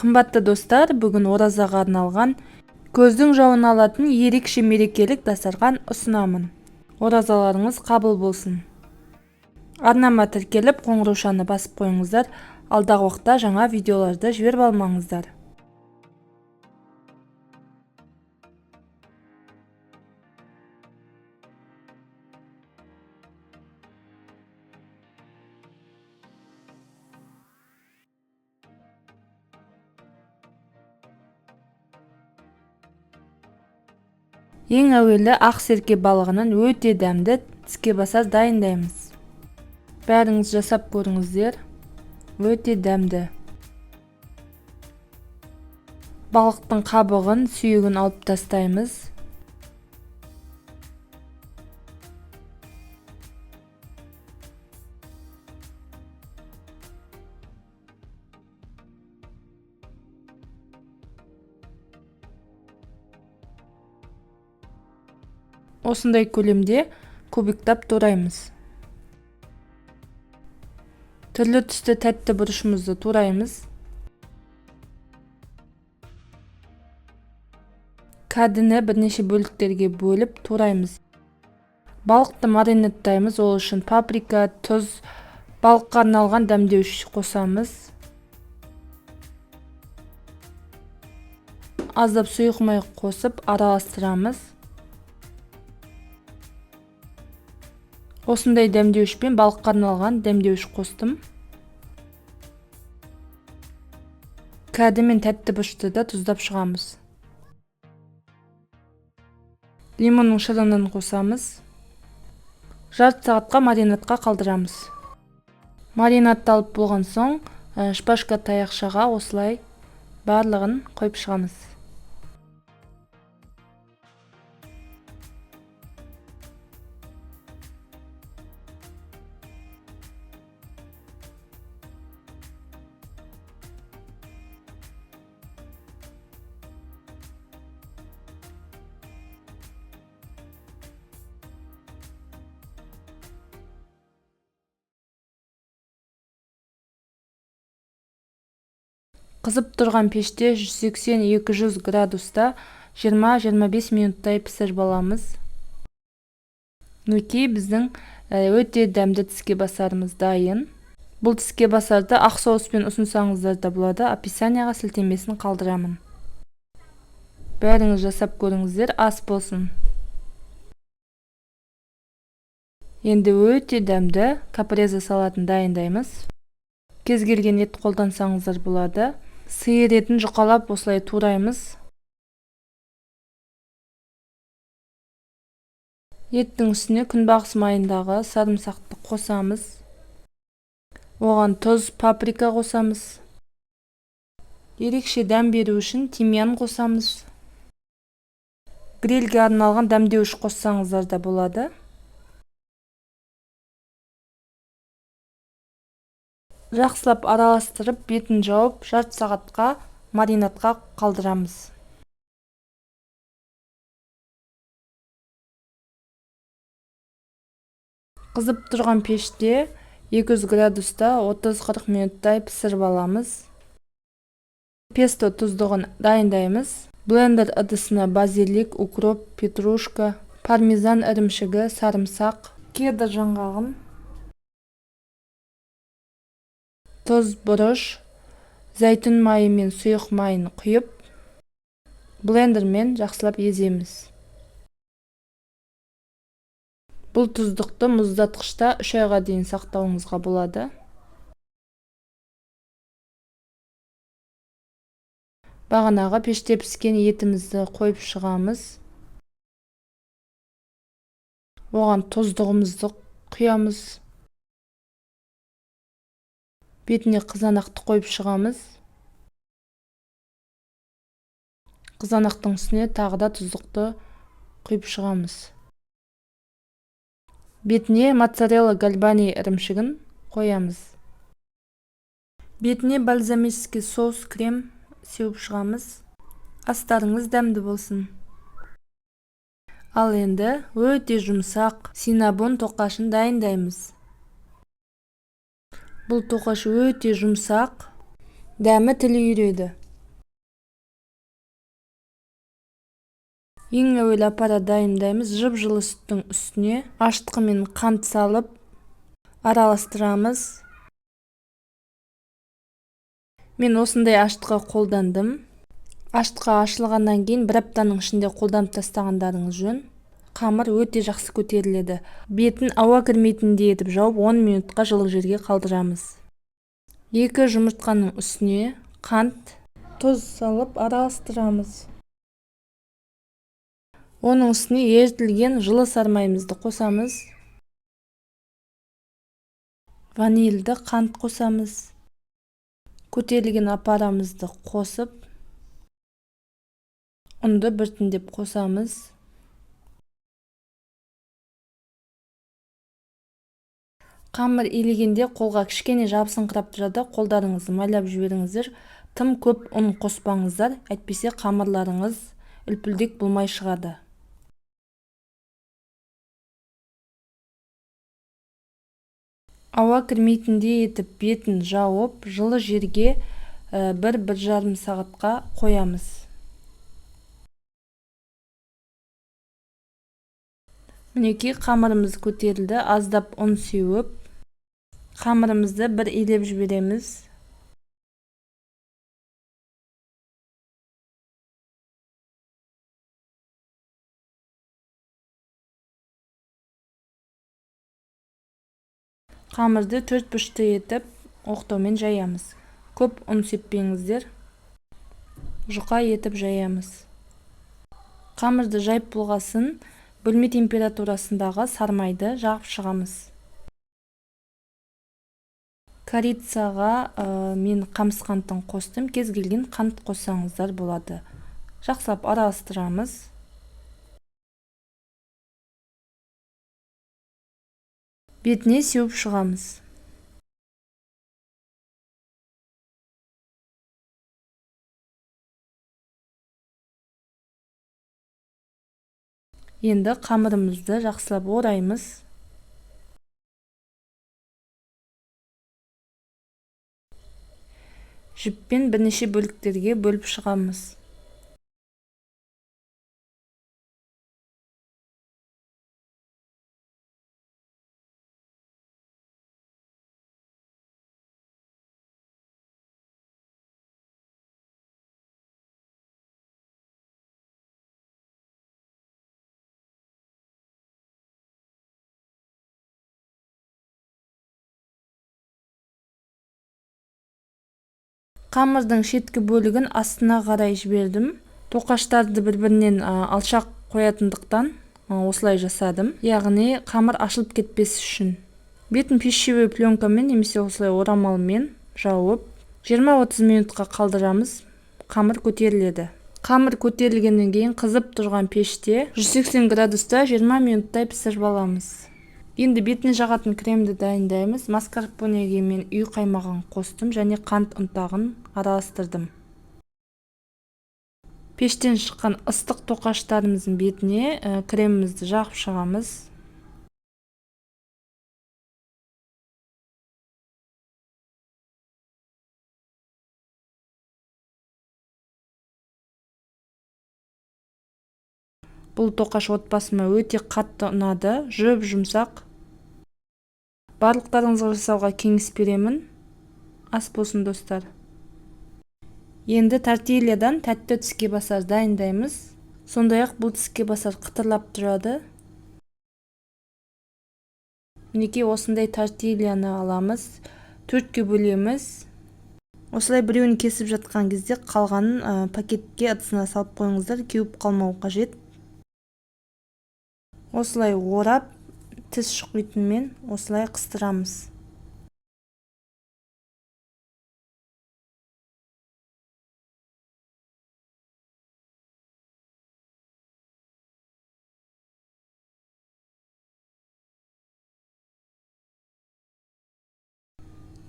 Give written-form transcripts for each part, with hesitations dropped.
Қымбатты достар, бүгін оразаға арналған көздің жауын алатын ерекше мерекелік дастархан ұсынамын. Оразаларыңыз қабыл болсын. Арнама тіркеліп, қоңыраушаны басып қойыңыздар. Алдағы уақытта жаңа видеоларды жіберіп алмаңыздар. Ең әуелі ақ серке балығынан өте дәмді тіске басар дайындаймыз. Бәріңіз жасап көріңіздер, өте дәмді. Балықтың қабығын, сүйегін алып тастаймыз. Осындай көлемде кубиктап тураймыз. Түрлі түсті тәтті бұрышымызды тураймыз. Кәдіні бірнеше бөліктерге бөліп тураймыз. Балықты маринадтаймыз. Ол үшін паприка, тұз, балыққа арналған дәмдеуіш қосамыз. Аздап сұйық май қосып араластырамыз. Осындай дәмдеуішпен балыққа арналған дәмдеуіш қостым. Кәді мен тәтті бұрышты да тұздап шығамыз. Лимонның шырынын қосамыз. Жарты сағатқа маринадқа қалдырамыз. Маринадты алып болған соң, шпажка таяқшаға осылай барлығын қойып шығамыз. Қызып тұрған пеште 180-200 градуста 20-25 минуттай пісіріп аламыз. Мінекей біздің өте дәмді тіске басарымыз дайын. Бұл тіске басарды ақ соуспен ұсынсаңыздар да болады. Описанияға сілтемесін қалдырамын. Бәріңіз жасап көріңіздер, ас болсын. Енді өте дәмді капреза салатын дайындаймыз. Кез келген ет қолдансаңыздар болады. Сиыр етін жұқалап осылай тураймыз. Еттің үстіне күнбағыс майындағы сарымсақты қосамыз. Оған тұз, паприка қосамыз. Ерекше дәм беру үшін тимьян қосамыз. Грильге арналған дәмдеуіш қоссаңыздар да болады. Жақсылап араластырып, бетін жауып, жарты сағатқа маринадқа қалдырамыз. Қызып тұрған пеште 200 градуста 30-40 минуттай пісіріп аламыз. Песто тұздығын дайындаймыз. Блендер ыдысына базилик, укроп, петрушка, пармезан ірімшігі, сарымсақ, кедр жаңғағын, тұз, бұрыш, зәйтүн майы мен сұйық майын құйып, блендермен жақсылап еземіз. Бұл тұздықты мұздатқышта 3 айға дейін сақтауыңызға болады. Бағанағы пеште піскен етімізді қойып шығамыз. Оған тұздығымызды құямыз. Бетіне қызанақты қойып шығамыз. Қызанақтың үстіне тағы да тұздықты құйып шығамыз. Бетіне моцарелла гальбани ірімшігін қоямыз. Бетіне бальзамический соус крем сеуіп шығамыз. Астарыңыз дәмді болсын. Ал енді өте жұмсақ синабон тоқашын дайындаймыз. Бұл тоқаш өте жұмсақ, дәмі тіл үйіреді. Ең әуелі апара дайындаймыз. Жып-жылы сүттің үстіне ашытқы мен қант салып араластырамыз. Мен осындай ашытқы қолдандым. Ашытқы ашылғаннан кейін бір аптаның ішінде қолданып тастағандарыңыз жөн. Қамыр өте жақсы көтеріледі. Бетін ауа кірмейтіндей етіп жауып 10 минутқа жылы жерге қалдырамыз. 2 жұмыртқаның үстіне қант, тұз салып араластырамыз. Оның үстіне ерітілген жылы сармайымызды қосамыз. Ванильді қант қосамыз. Көтерілген апарамызды қосып, ұнды біртіндеп қосамыз. Қамыр илегенде қолға кішкене жабысыңқырап тұрады, қолдарыңызды майлап жіберіңіздер. Тым көп ұн қоспаңыздар, әйтпесе қамырларыңыз үлпілдек болмай шығады. Ауа кірмейтіндей етіп бетін жауып, жылы жерге бір жарым сағатқа қоямыз. Мінекей қамырымыз көтерілді, аздап ұн сеуіп, қамырымызды бір илеп жібереміз. Қамырды төрт бұрышты етіп оқтаумен жаямыз. Көп ұн сеппеңіздер, жұқа етіп жаямыз. Қамырды жайып болғасын бөлме температурасындағы сармайды жағып шығамыз. Корицаға мен қамыс қантын қостым. Кез келген қант қоссаңыздар болады. Жақсылап араластырамыз. Бетіне сеуіп шығамыз. Енді қамырымызды жақсылап ораймыз. Жіппен бірнеше бөліктерге бөліп шығамыз. Қамырдың шеткі бөлігін астына қарай жібердім. Тоқаштарды бір-бірінен алшақ қоятындықтан осылай жасадым. Яғни қамыр ашылып кетпес үшін. Бетін пищевой пленкамен немесе осылай орамалмен жауып, 20-30 минутқа қалдырамыз. Қамыр көтеріледі. Қамыр көтерілгеннен кейін қызып тұрған пеште 180 градуста 20 минуттай пісіріп аламыз. Енді бетіне жағатын кремді дайындаймыз. Маскарпонеге мен үй қаймағын қостым және қант ұнтағын араластырдым. Пештен шыққан ыстық тоқаштарымыздың бетіне кремімізді жағып шығамыз. Бұл тоқаш отбасыма өте қатты ұнады, жұп-жұмсақ. Барлықтарыңызға жасауға кеңес беремін. Ас болсын, достар. Енді тортильядан тәтті тіске басар дайындаймыз. Сондай-ақ бұл тіске басар қытырлап тұрады. Мінекей осындай тортильяны аламыз, төртке бөлеміз. Осылай біреуін кесіп жатқан кезде қалғанын пакетке ыдысына салып қойыңыздар, кеуіп қалмау қажет. Осылай орап, тіс шұқитынмен осылай қыстырамыз.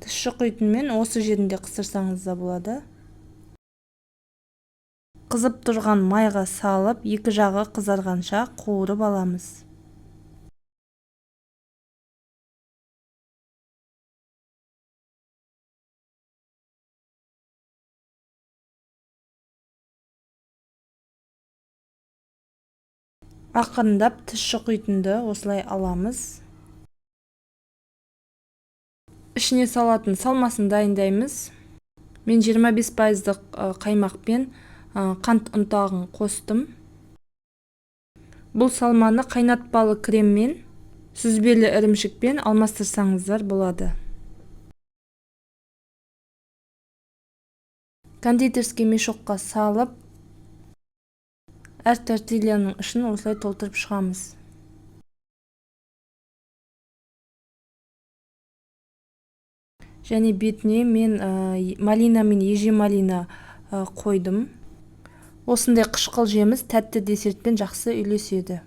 Тіс шұқитынмен осы жерінде қыстырсаңыз да болады. Қызып тұрған майға салып, екі жағы қызарғанша қуырып аламыз. Ақырындап тіс шұқитынды осылай аламыз. Ішіне салатын салмасын дайындаймыз. Мен 25%-лық қаймақпен қант ұнтағын қостым. Бұл салманы қайнатпалы креммен, сүзбелі ірімшікпен алмастырсаңыздар болады. Кондитерский мешокқа салып, әр тортильяның ішін осылай толтырып шығамыз. Және бетіне мен малина мен ежемалина қойдым. Осындай қышқыл жеміс тәтті десертпен жақсы үйлеседі.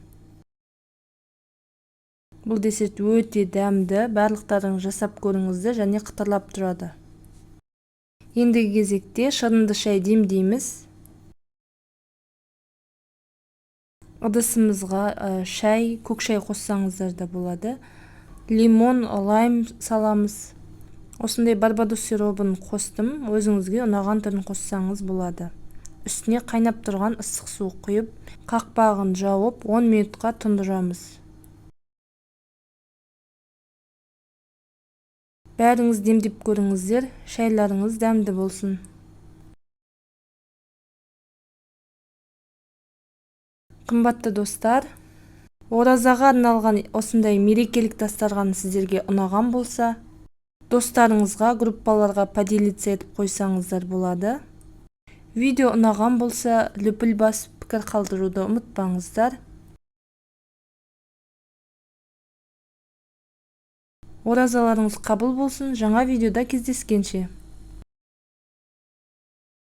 Бұл десерт өте дәмді, барлықтарыңыз жасап көріңіздер және қытырлап тұрады. Ендігі кезекте шырынды шай демдейміз. Ыдысымызға шай, көк шай қоссаңыздар да болады. Лимон, лайм саламыз. Осындай барбадос сиробын қостым. Өзіңізге ұнаған түрін қоссаңыз болады. Үстіне қайнап тұрған ыстық су құйып, қақпағын жауып, 10 минутқа тұндырамыз. Бәріңіз демдеп көріңіздер, шайларыңыз дәмді болсын. Қымбатты достар, оразаға арналған осындай мерекелік дастархан сіздерге ұнаған болса, достарыңызға, группаларға поделиться етіп қойсаңыздар болады. Видео ұнаған болса, лүпіл басып пікір қалдыруды ұмытпаңыздар. Оразаларыңыз қабыл болсын, жаңа видеода кездескенше.